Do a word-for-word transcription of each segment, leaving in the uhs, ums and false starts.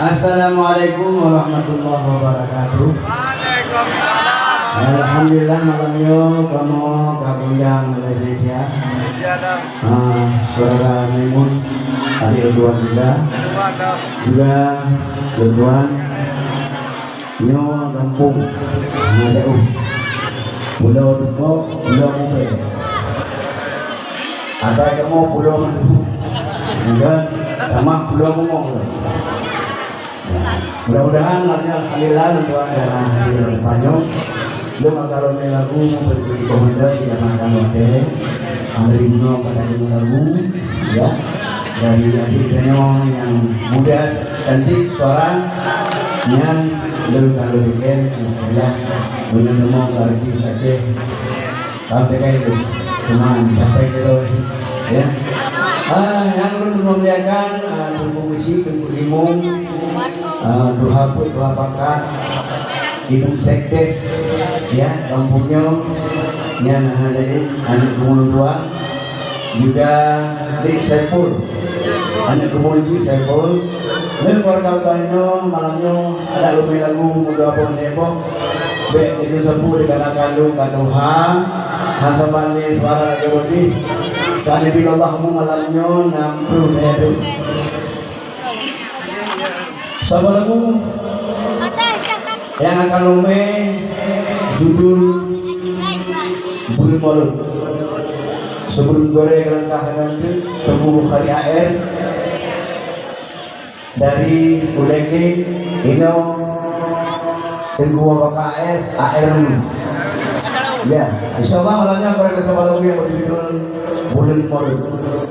Assalamualaikum warahmatullahi wabarakatuh. Waalaikumsalam. Alhamdulillah, malam nyoe kamoe ka undang lé panitia. Ah, Saudara Maimun, adik lôn tuan juga. Juga lôn tuan. Nyoe gampông, hana jauh. Pulo Dukok, Pulo Mubée. Akai kamoe Pulo Mandum. Kan? Tamah Pulo Bungong. Ya. Mudah-mudahan, alhamdulillah, untuk acara hadir pada panyong. Lôn akan lôn lagu, beri komentar, tidak makan watèe. Andri Bruno akan dengar lagu, ya. Dari adik tanyoe nyang muda, cantik suara, nyan lôn ka lôn deken, alhamdulillah, meunyoe neumoe keu artis Aceh, tahun dekat itu, cuman sampai ke tu, ya. Ah, nyang lôn meumuliakan, ah, Teungku Beusi, Teungku Limong, ah, Tuha Peuet, Tuha Pakat, Ibu Sekdes, ya, kampung nyoe, nyan hana jadi, aneuk geumeuleueng dua. Juga Dik Saiful, aneuk geumeuen Cik Saiful. Dan keluarga kami nyoe, malam nyoe, ada lumé lagu, muda pun heboh. Bèk itu sapu dikarenakan lu ka tuha, hana saban lé suara lagi roti. Kami bila Allah mu malam nyoe, enam puluh lé tu. Saboh lagu nyang akan lumé judul Buleuen Molot. Sebelum goreng langkah nanti, Teungku Bukhari A R dari Uleng King, inoe Teungku Wabaka A R, A R dulu. Ya, insyaallah malam nyoe akan ada saboh lagu nyang berjudul Buleuen Molot.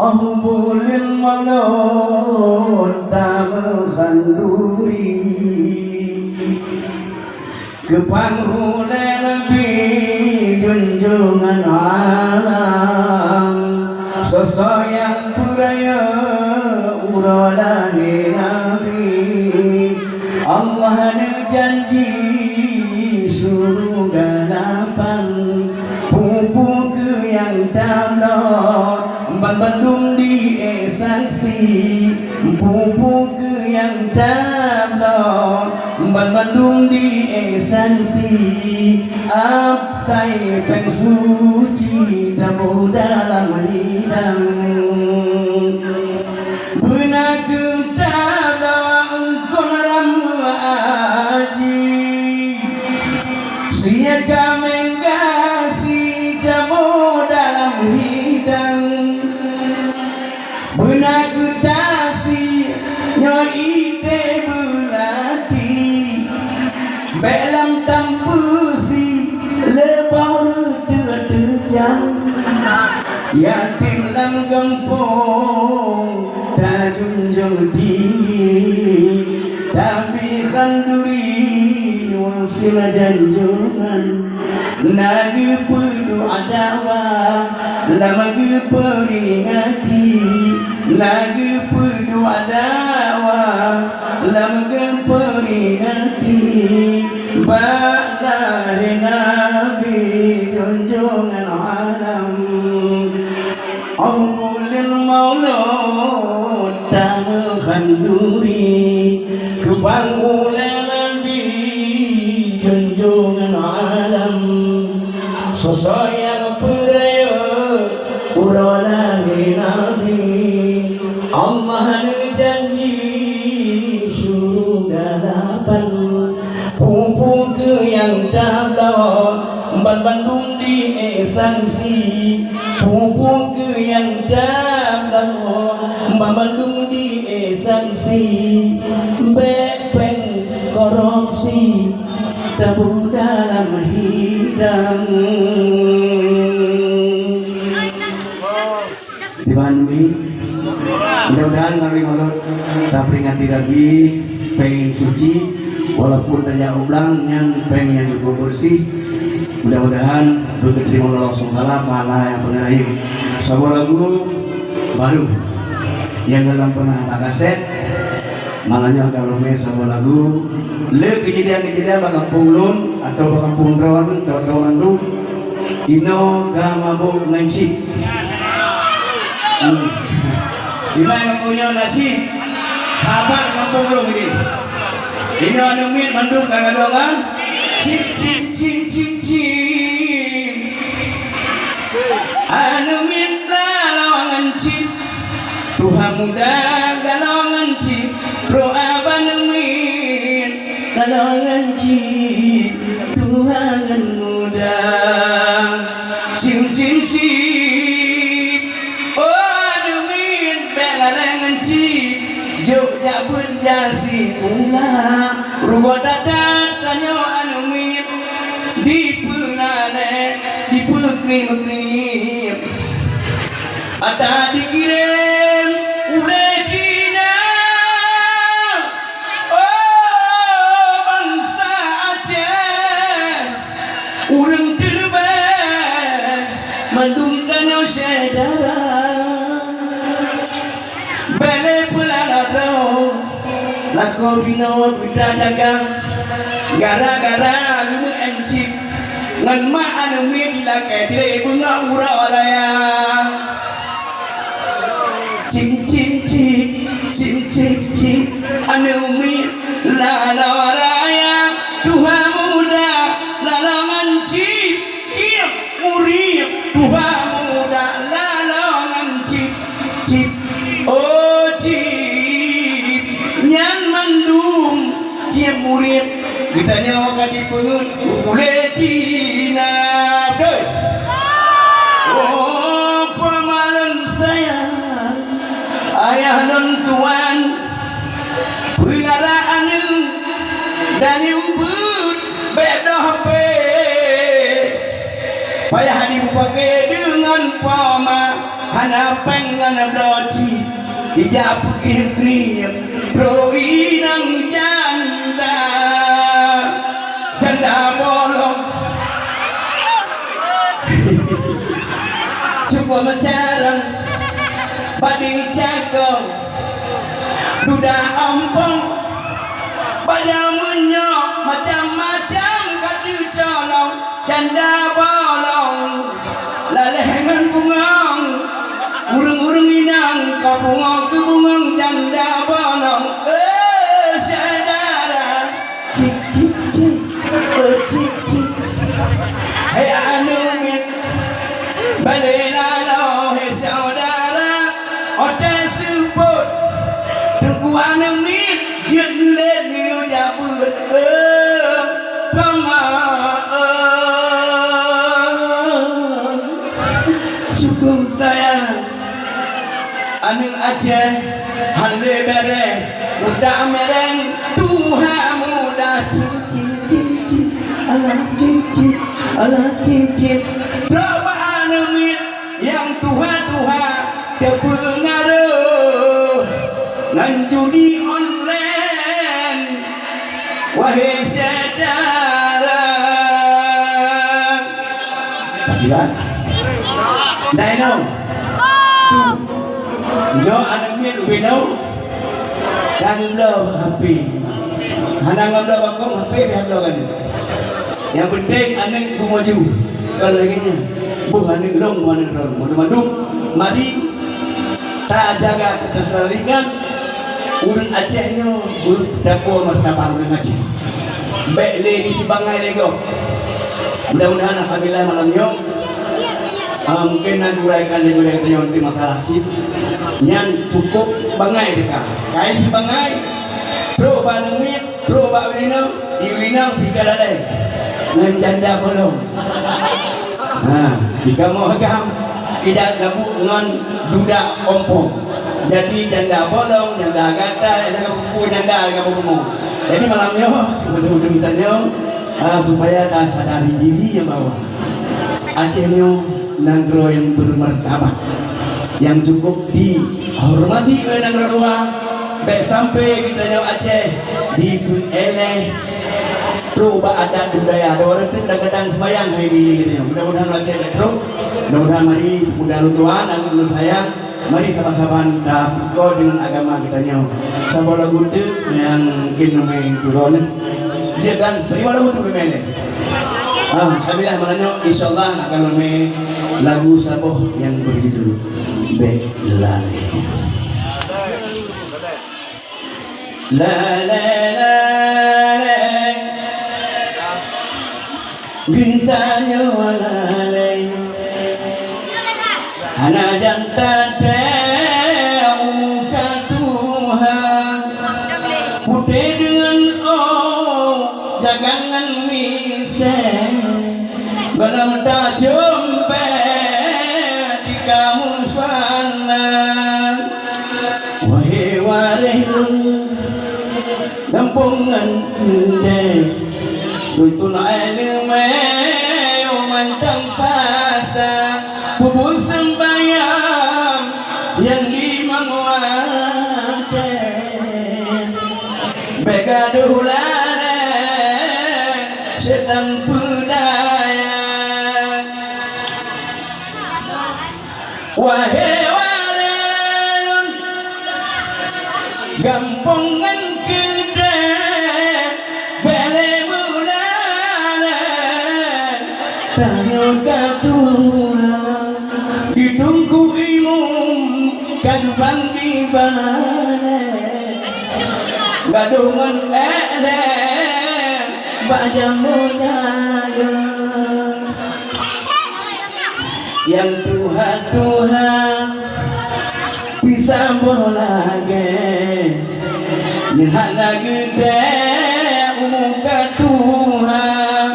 Oh, buleuen molot tameuhan duri, geupanghulèe Nabi junjungan alam. Soe-soe nyang peurayeuk uroe lahé Nabi, Allah neujanji syeuruga lapan. Peue-peue keuh nyang tabloe, banmandum di ék saksi. Peue-peue keuh nyang tabloe, banmandum di ék saksi. Asai péng suci taboh dalam hidang. Beuna keuh tabloe eungkôt rameuah aji, sie kaméng gasien taboh dalam hidang. Beuna keuh tasi nyoe idéh beulati, bèk lam tampeusi leubeh reuteuh teujang. Yatim lam gampông tajunjung tinggi, tapi khanduri wasilah janjongan. Na geupeuduek dakwah lam geupeuringati, na geupeuduek dakwah lam geupeuringati, bak lahé Nabi junjungan alam. Oh, buleuen Molot tameuhan duri, geupanghulèe Nabi junjungan alam. Soe-soe nyang peurayeuk uroe lahé Nabi, Allah neujanji syeuruga lapan. Peue-peue keuh nyang tabloe, banmandum di ék saksi. Peue-peue keuh nyang tabloe, banmandum di ék saksi. Bèk péng korupsi taboh dalam hidang. Dibanui, mudah-mudahan meunari Molot taperingati Nabi péng suci, walaupun tajak u blang nyan péng nyang cukup bersih. Mudah-mudahan beugeuteurimong lé Allah Subhanahu wa Taala pahala nyang peungarayeuk. Saboh lagu baru nyang golom peunah bak kasét. Malam nyoe ka lôn mé saboh lagu. Le keujadian-keujadian bak gampông lôn atau bak gampông droeneuh, droe-droe mandum. Inoe ka mabök ngon cit. Hmm. Di mana gampông nyoe na cit? Haba gampông lôn ini. Inoe aneuk miet mandum ka galongan. Cip, cip, cim, cim, cim. Aneuk miet lalongan cip. Tuha muda lalongan cip. Roh abah aneuk miet lalongan cip. Tuha ngon muda. Cim, cim, cim. Oh, aneuk miet, bèk lalèe ngon cip. Jok jak beuet jak sikula. Rugoe that-that tanyoe aneuk miet. Dipeue lalèe, dipeue krim-krim. Ata dikirém ulèe Cina. Oh, bansa Aceh. Ureueng teuleubèh mandum tanyoe syedara. Bèk lé peulala droe, lakoe binoe beutajaga. Gara-gara geumeuen cip ngon mak aneuk miet dilakèe trép beungoh uroe raya. Cim, cim, cim, cim, cim, cim, aneuk miet lalong raya, tuha muda lalongan cip, cip, murit, tuha muda lalongan cip, cip, oh, cip, nyan mandum cip murit. Geutanyoe ka jipeungeut ulèe Cina, beutôi? Oh, peumalon sayang, ayah lôn tuan, peulara aneuk dan ubeuet bèk doh pé. Payah dimupaké deungon poma, hana péng ngon bloe cit. Ija peuéh krieb, droe inong janda, janda bolong. Cuba meucarông, badi cakong, duda ompong, bak jameun nyoe macam-macam ka teucolong. Janda bolong lalèe ngon bungong, ureueng-ureueng inong ka pungoe keu bungong janda bolong. Eh, syedara, cik, cik, cik, oh, cik, cik. Hai aneuk miet, bèk lé laloe, hai syedara, watèe seupôt teungku aneuk miet jeuet lé neujak beuet. Eh, Pama, eh, sukong sayang. Aneuk Aceh han lé bèrèh, utak mèrèng, tuha muda cim, cim, cim, cim. Alah cim, cim, alah cim, cim. Trok bak aneuk miet nyang tuha-tuha teupeungaroh ngon judi online. Wahé syedara. Pakiban. Ndai nong. Tu. Nyoe aneuk miet ubé nong. Kan bloe H P. Hana ngon bloe bakong H P pih bloe kan. Nyang penting aneuk beumaju. Kon lagèe nyan. Boh aneuk lôn, boh aneuk droeneuh. Mandum-mandum. Mari tajaga keterlestarian ureueng Aceh nyoe, beutakoe martabat ureueng Aceh. Bèk lé disibangai lé gob. Mudah-mudahan alhamdulillah malam nyoe, ah, mungkin na diuraikan lé gurèe tanyoe di masalah cit. Nyan cukup bangai teuka. Kai sibangai, trok bak aneuk miet, trok bak ureueng inong, di ureueng inong pih ka lalè ngon janda bolong. Ha, di kamoe agam ijak gabuk ngon duda ompong. Jadi janda bolong, janda gata, janda kuku, janda, janda bumoe. Jadi malam nyoe, beutôi-beutôi geutanyoe, ha, supaya tasadari diri nyang bahwa Aceh nyoe nanggroe nyang bermartabat, nyang cukup dihormati oleh nanggroe luwa. Bèk sampai geutanyoe Aceh dipeuéléh trok bak adat budaya. Ada ureueng teuk kadang-kadang seumayang hai bili geutanyoe. Mudah-mudahan Aceh bèk trok. Mudah-mudahan mari muda lôn tuan, aneuk lôn sayang. Mari saban-saban tapeuko deungon agama geutanyoe. Saboh lagu teuk nyang mungkin leumèe turun. Jeuet kan? Bri lagu teuk leumèe lé. Ah, alhamdulillah, malam nyoe insyaallah akan leumèe lagu saboh nyang berjudul Bèk Lalè. Lalé, lalé, geutanyoe lalé. Hana jan taté u muka Tuhan. Putéh deungon ôk, jagan ngon misée. Gohlom tacumbét di kamoe sana. Wahé waréh lôn, gampông ngon keudée, lôn tunoe leumé mantong pasa, peubuet seumbahyang nyang limong watée. Bék gadôh lalé, syetan peudaya. Wahé waréh lôn, gampông ngon keudée, bék lé meulalé, tanyoe ka tuha. Di Teungku Imum ka geubang di balée, gadôh ngon ék lé bak jambo jaga. Nyang tuha-tuha pih saboh lagée, nyan hana geutéh u muka Tuhan.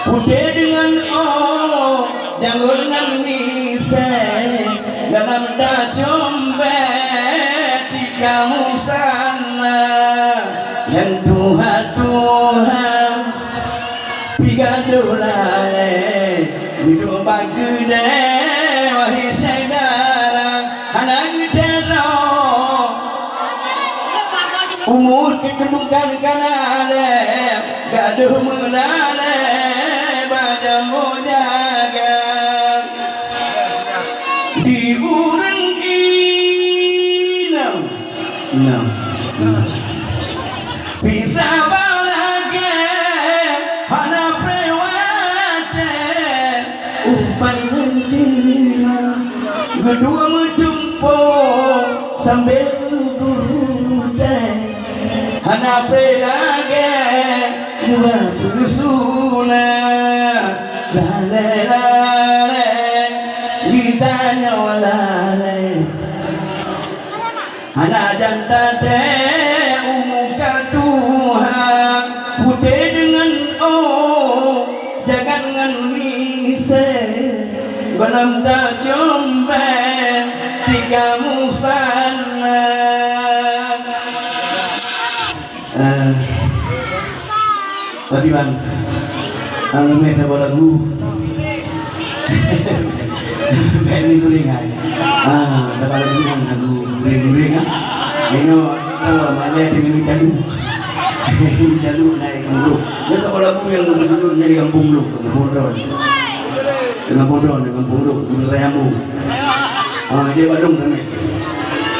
Putéh deungon ôk, janggol ngon misée, gohlom tacumbét di kamoe sana. Nyang tuha-tuha pih gadôh lalé, dudoe bak keudée, wahé syedara, hana geutéh droe. Umu teukeumbukan kana lé, gadôh meulalé bak jambo jaga. Di ureuëng inong, inong, inong. Pih saboh lagée hana preh watée umpan ngon jeunah. Geuduek meutumpôk sambil geugutai. Hana preh lagée geuba peusuna. Lalé, lalé, geutanyoe lalé. Hana jan taté u muka Tuhan, putéh deungon ôk, jagat ngon misée, gohlom tacumbét di kamoe sana. Eh, Pak Iwan, hana mé saboh lagu. Bèk meuguréng hai. Ah, saboh lagu nyan lagu guréng-guréng, ah. Inoe, tahu, malèe deungon meucalu. Meucalu naik ke Muruk. Nyan saboh lagu nyang beujudul nyang di gampông Muruk, Gampông Drôn. Gampông Drôn, Gampông Muruk, Gunung Raya Muruk. Ah, dia Badung ramè.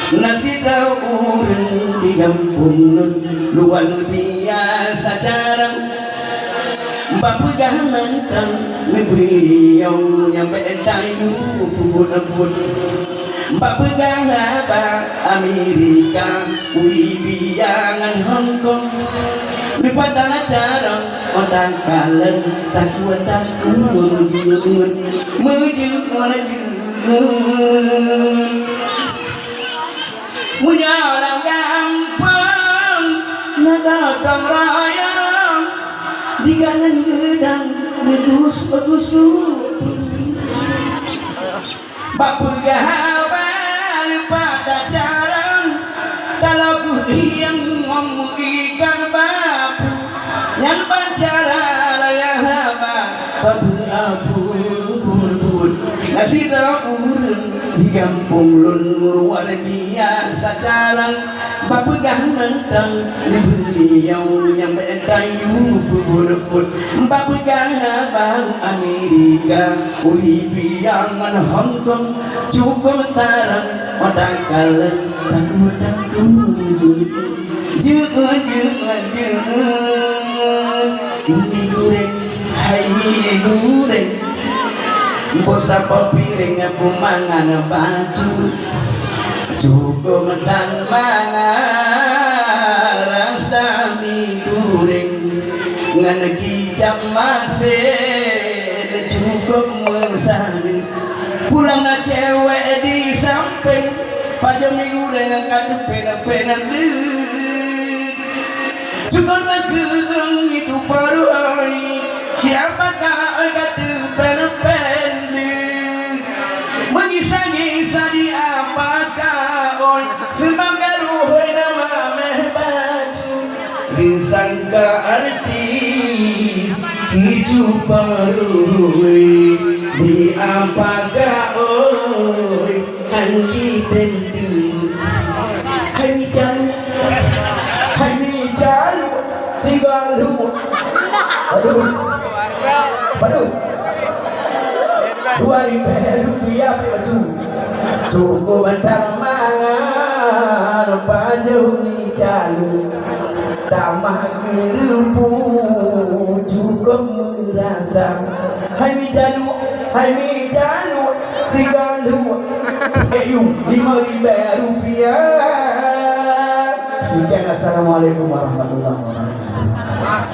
Na sidroe ureueng di gampông lôn, luwa biasa carông. Bak peugah mantong, neubri liyong nyang bèk tayue peubuet-buet. Bak peugah haba Amerika, u Libya ngon Hong Kong. Leupah tala carông, oh takalon, takue-takue, meujeuet-meujeuet. Meunyoe lam gampông na gotong royong, diganan geudang geugus-gusu. Bak peugah haba leupah tacarông, taloe keuh hieng ngon meuikat bapu. Nyan bak cara raya haba, bak peue-peue. Na sidroe ureueng di gampông lôn luwa biasa carông, bak peugah mantong, neubri liyong nyang bèk tayue peubuet-buet. Bak peugah haba Amerika, u Libya ngon Hong Kong, cukôp tarông, oh takalon, takue-takue. Jeuet, jeuet, jeuet. Mie guréng, hai mie guréng. Boh saboh piréng peumangan bacut. Cukôp that mangat. Cak masén cukôp meusaneuk. Pulang na cewek di sampéng, pajoh minggu deungon kadu péna-péna leuet. Cukôp nakeueng itu paruhai, di apakah oi kadu péna-péna leuet. Meugisa-gisa di apakah oi, seubab garuhôi nama méh baju. Disangka artis, kicu parui, di apakah oi, handi tentu. Hai mi jalu, hai mi jalu, tinggal lu. Aduh, aduh. Dua ribu rupiah pih baju. Cukup mantap mangan, pajoh mi jalu. Tamah keureumpuk cukup meurasa. Hai mi jalu, hai mi jalu, sigalu. Eh, yu, lima ribu rupiah. Sekian, assalamualaikum warahmatullahi wabarakatuh.